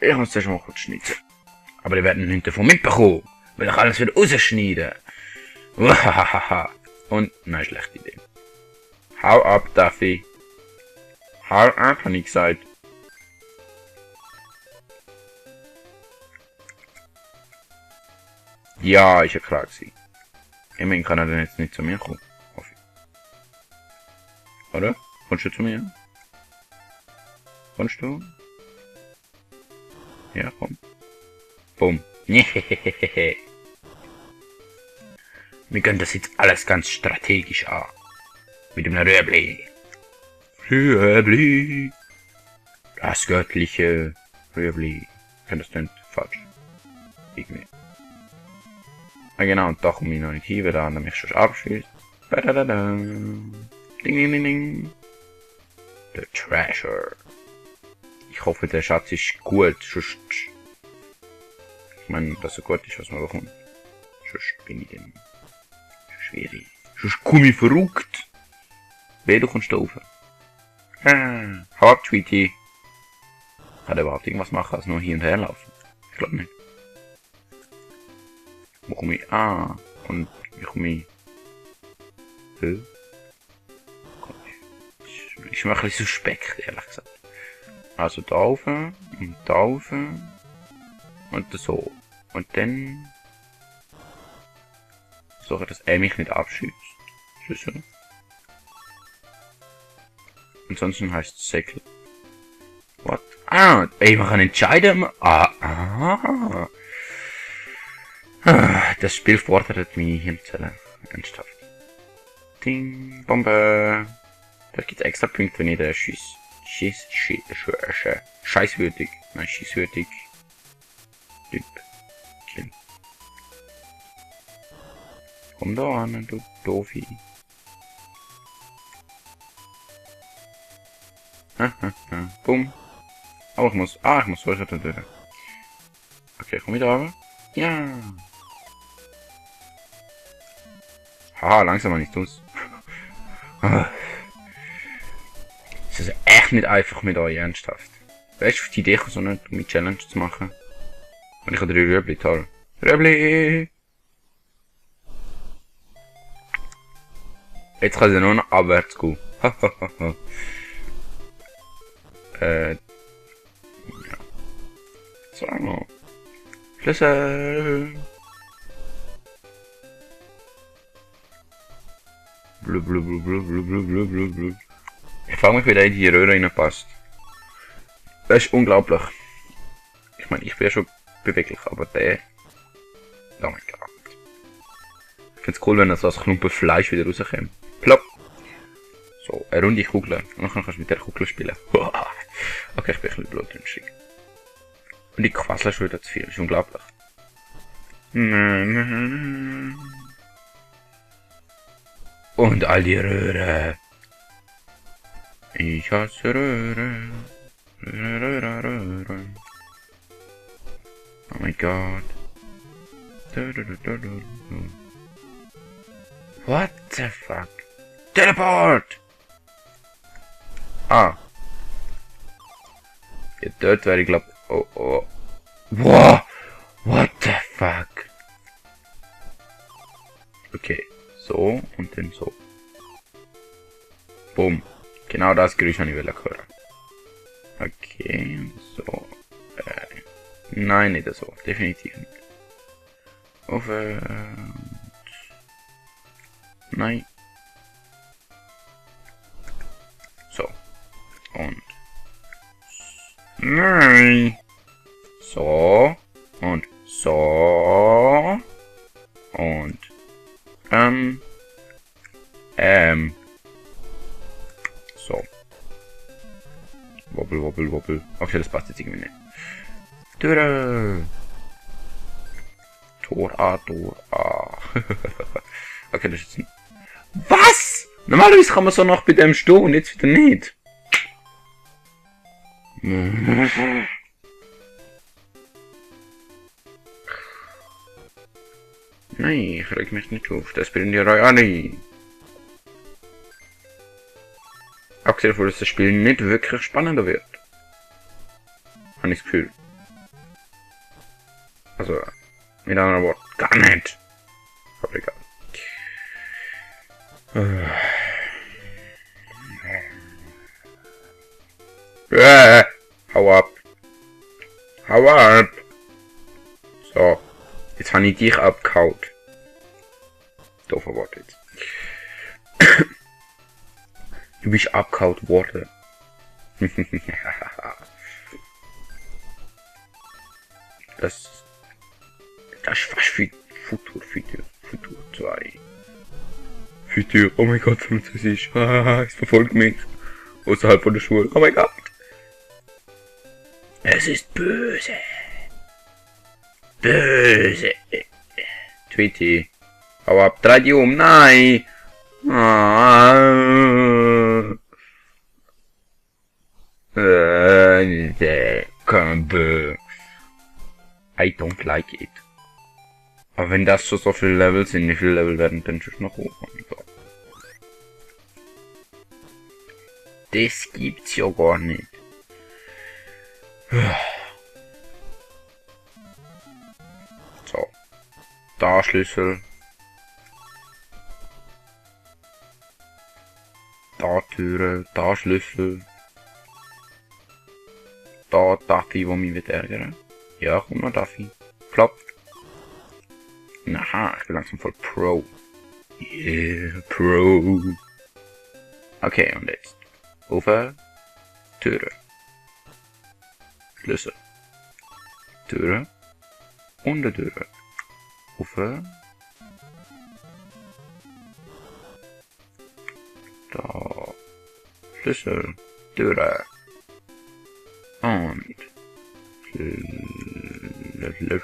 Ich muss das schon mal kurz schneiden. Aber die werden nicht davon mitbekommen. Weil ich alles wieder rausschneiden. Wahahaha. Und, nein, schlechte Idee. Hau ab, Duffy. Hau ab, habe ich gesagt. Ja, ist ja klar gewesen. Immerhin kann er dann jetzt nicht zu mir kommen. Hoffe ich. Oder? Kommst du zu mir? Kommst du? Ja, komm. Bumm. Wir gehen das jetzt alles ganz strategisch an. Mit dem Röbli. Röbli. Das göttliche Röbli. Ich kann das nicht falsch. Irgendwie. Ah genau, und da komme ich noch nicht hin, weil da mich schon abschießt. Ding ding ding ding. The Treasure. Ich hoffe, der Schatz ist gut, sonst... Ich meine, dass er gut ist, was man bekommt. Sonst bin ich dann... schwierig. Sonst komme ich verrückt. Weh, du kommst da rauf. Hau ab, Tweety. Kann er überhaupt irgendwas machen, als nur hier und her laufen? Ich glaube nicht. Wo komme ich? Ah, und wie komme ich? Ist mir ein bisschen suspekt, ehrlich gesagt. Also da rauf und da rauf und so. Und dann so, dass er mich nicht abschießt. So. Ansonsten heißt es Säckel. What? Ah, ey, man kann entscheiden. Das Spiel fordert meine Hirnzellen. Ernsthaft. Ding, Bombe. Da gibt es extra Punkte, wenn ich den scheißwürdig. Nein, schießwürdig. Typ. Kill. Komm da an, du Doofi. Bumm. Aber ich muss solche da durch. Okay, komm wieder runter. Ja. Haha, langsam mal nicht tu's. Es ist echt nicht einfach mit euch, ernsthaft. Weißt du, auf die Idee so eine dumme Challenge zu machen? Und ich habe 3 Röbli, toll. Röbli! Jetzt kann sie nur noch abwärts gehen. Ja. So, noch. Schlüssel! Blub, blub, blub, blub, blub, blub, blub, blub. Ich frage mich, wie der in die Röhre reinpasst. Das ist unglaublich. Ich meine, ich bin ja schon beweglich, aber der... Oh mein Gott. Ich finde es cool, wenn er so als Klumpen Fleisch wieder rauskommt. Plopp. So, eine runde Kugel. Und dann kannst du mit der Kugel spielen. Okay, ich bin ein bisschen blutdünstig. Und die quasseln schon wieder zu viel. Das ist unglaublich. Und all die Röhre. Ich hasse Röhre. Röhre. Oh mein Gott. What the fuck? Teleport! Ah. Ja, dort wäre ich glaub... Oh. Wow! What the fuck? Okay. So und dann so. Boom. Genau das Geräusch habe ich hören. Okay, und so. Nein, nicht so. Definitiv nicht. Nein. So. Und. Nein. So. Und so. Und. So. Wobbel. Okay, das passt jetzt irgendwie nicht. Türe. Tor A. Okay, das ist jetzt ein... Was? Normalerweise kann man so noch bei dem stehen und jetzt wieder nicht. Nein, ich reg mich nicht auf. Das bin ja alle. Abgesehen davon, dass das Spiel nicht wirklich spannender wird. Habe ich das Gefühl. Also, mit anderen Worten, gar nicht. Aber egal. Hau ab. Hau ab. So. Jetzt habe ich dich abgehaut. Doofer Wort jetzt. Du bist abgehaut worden. Das ist fast wie Futur 2. Futur, oh mein Gott, Französisch. Es verfolgt mich. Außerhalb von der Schule. Oh mein Gott. Es ist böse. Böse. Tweety. Hau ab, dreh dich um, nein. I don't like it. Aber wenn das schon so viele Level sind, wie viele Level werden denn schon noch hochkommen? So. Das gibt's ja gar nicht. So. Da Schlüssel. Da Türe, da Schlüssel. Da Duffy, wo mich wird ärgern. Ja, komm noch Duffy. Flop. Aha, ich bin langsam voll Pro. Yeah, Pro. Okay, und jetzt. Ufer. Türe. Schlüssel. Türe. Und eine Türe. Ufer. Da. Schlüssel. Türe. Und.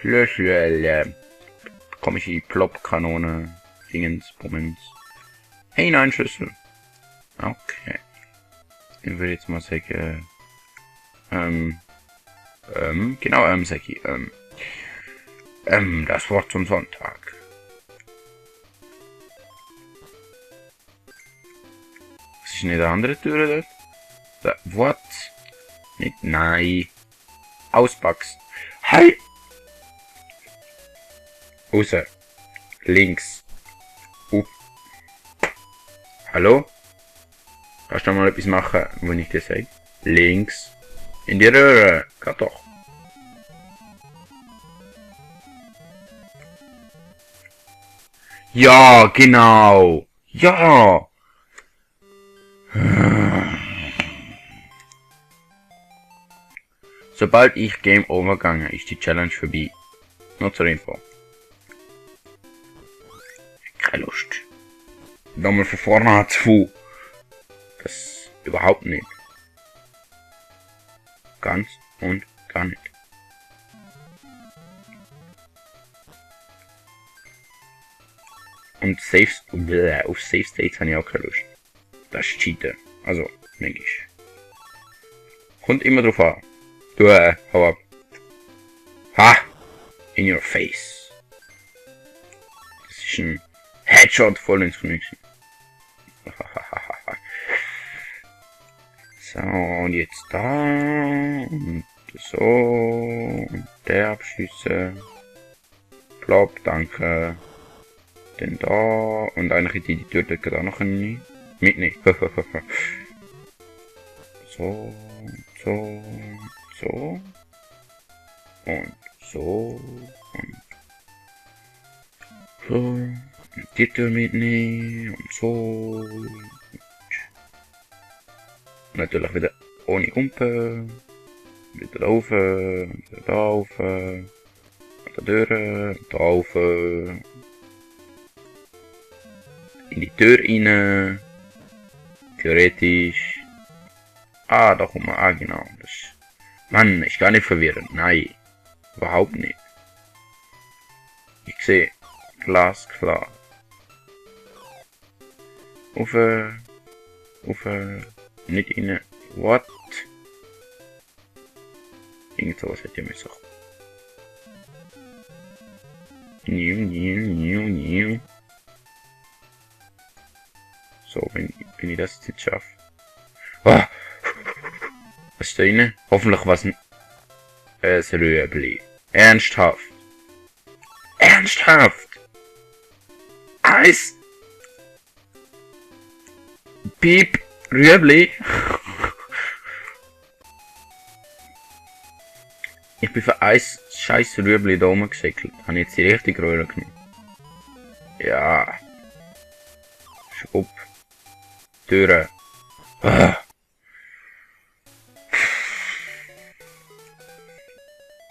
Schlüssel. Komm ich die Plop-Kanone. Dingens, Bummens. Hey, nein, Schlüssel. Okay. Ich würde jetzt mal sagen. Genau, Seki. Das Wort zum Sonntag. Was ist nicht eine andere Tür dort? Da, what? Nicht, nein. Auspackst. Hey! Außer. Links. Hallo? Kannst du mal etwas machen, wo ich dir sage? Links. In die Röhre. Geht doch. Ja, genau. Ja. Sobald ich Game Over gegangen, ist die Challenge vorbei. Nur zur Info. Keine Lust. Nochmal von vorne anzufangen. Das überhaupt nicht. Ganz und gar nicht. Und auf Safe States habe ich auch keine Lust. Das ist Cheaten. Also, denke ich. Kommt immer drauf an. Du, hau ab. Ha! In your face. Das ist ein Headshot voll ins Knie. So, und jetzt da. Und so. Und der Abschüsse. Plop, danke. Dann da. Und eigentlich die Tür dort auch noch nicht. Mitnehmen. So. So. So. Und so. Und so. Und die Tür mitnehmen. Und so. Und natürlich wieder ohne Umpe. Wieder rauf. Wieder da rauf. Da durch. Da rauf. In die Tür rein. Theoretisch. Ah, da kommt man. Ah, genau. Das Mann, ich gar nicht verwirren. Nein. Überhaupt nicht. Ich sehe. Glasklar. Ufer. Nicht rein. What? Irgend sowas hätte ich mir gesagt. So, wenn ich das jetzt nicht schaffe. Ah! Was ist da rein? Hoffentlich was ein Rüebli. Ernsthaft. Ernsthaft? Eis? Piep, Rüebli? Ich bin für Eis scheiß Rüebli da oben gesäckelt. Habe ich jetzt die richtige Röhre genommen? Ja. Schwupp. Türe. Ah.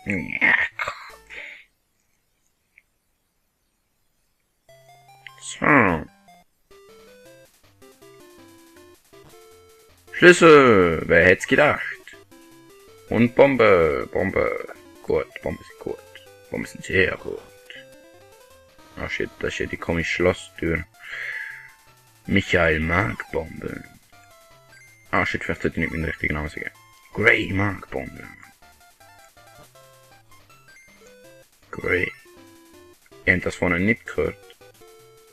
Ja. So. Schlüssel. Wer hätt's gedacht? Und Bombe. Bombe. Gut. Bombe sind gut. Bombe sind sehr gut. Ah shit, das ist ja die komische Schlosstür. Michael mag Bomben. Ah shit, vielleicht sollte ich nicht meinen richtigen Namen sagen. Gray mag Bomben. Gray. Ihr habt das vorne nicht gehört.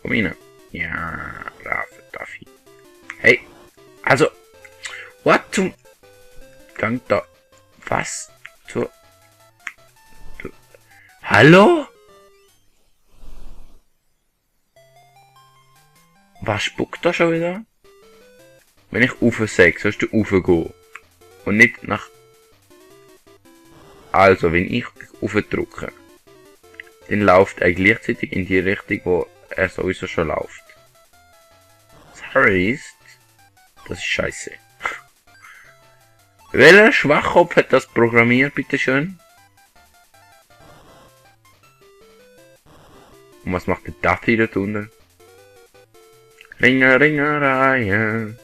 Komm rein. Ja, brave Duffy. Hey, also, what zum... Gang da... Was zur... Hallo? Was spuckt da schon wieder? Wenn ich rauf sage, sollst du raufgehen. Und nicht nach... Also, wenn ich rauf drücke, dann läuft er gleichzeitig in die Richtung, wo er sowieso schon läuft. Das heißt, das ist scheiße. Welcher Schwachkopf hat das programmiert, bitteschön? Und was macht der Duffy dort unten? Ringer, Ringereihe.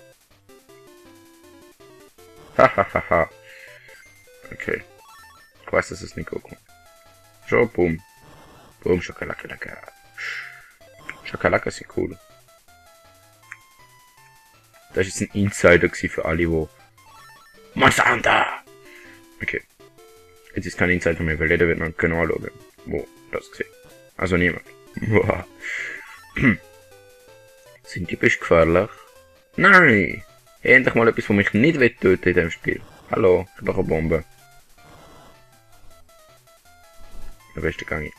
Hahaha. Okay. Ich weiß, dass es nicht gut kommt. So, boom. Boom, Schokolade. Schokolade sind cool. Das ist ein Insider für alle, die... Monster Hunter! Okay. Jetzt ist kein Insider mehr, weil jeder wird noch genau anschauen, wo das gesehen. Also niemand. Sind die bist gefährlich? Nein! Endlich mal etwas, was mich nicht töten in diesem Spiel. Hallo, ich habe doch eine Bombe. Der beste Gang.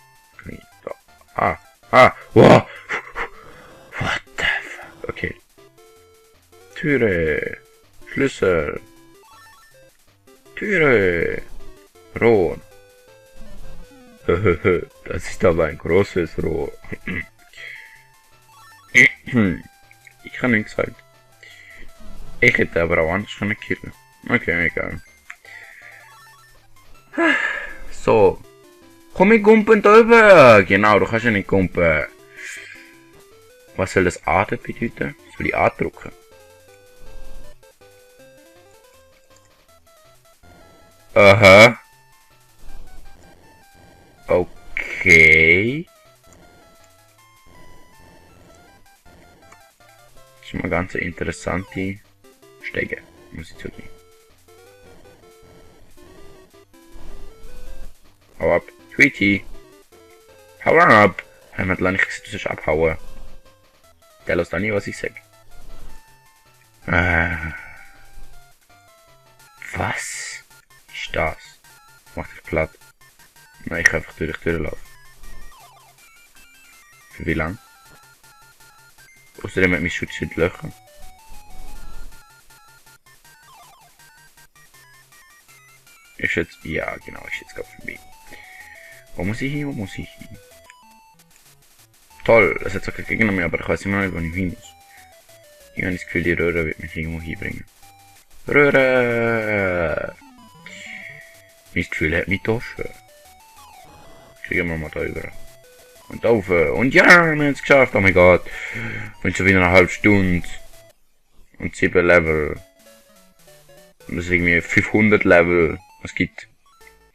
Da. Wow! What the fuck? Okay. Türe. Schlüssel. Türe. Rohr. Das ist aber ein großes Rohr. Ich kann nichts sagen. Ich hätte aber auch anders können killen. Okay, egal. So. Komm ich gumpen da rüber. Genau, du kannst ja nicht gumpen. Was soll das A bedeuten? Soll ich A drücken? Aha. Okay. Das ist mal ganz interessante Stege, muss ich zugeben. Hau ab, Tweety. Hau ab. Er hat lange nicht gesagt, du sollst abhauen. Der lässt auch nie, was ich sag. Was ist das? Mach dich platt. Nein, ich kann einfach durch die Tür laufen. Für wie lang? Außerdem hat mich Schutz in die Löcher. Ist jetzt... Ja, genau, ist jetzt gerade vorbei. Wo muss ich hin? Wo muss ich hin? Toll, das hat zwar keinen Gegner mehr, aber ich weiß immer noch nicht, wo ich hin muss. Ich habe das Gefühl, die Röhre wird mich irgendwo hinbringen. Röhre! Mein Gefühl hat mich getroffen. Kriegen wir mal da rüber. Und auf. Und ja, wir haben es geschafft. Oh mein Gott. Und schon wieder eine halbe Stunde. Und 7 Level. Und das ist irgendwie 500 Level. Es gibt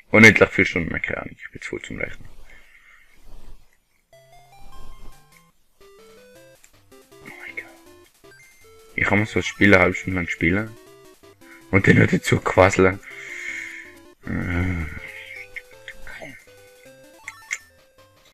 unendlich viele Stunden mehr, keine Ahnung. Ich bin zu voll zum Rechnen. Oh mein Gott. Ich kann mal so ein Spiel eine halbe Stunde lang spielen. Und dann noch dazu quasseln.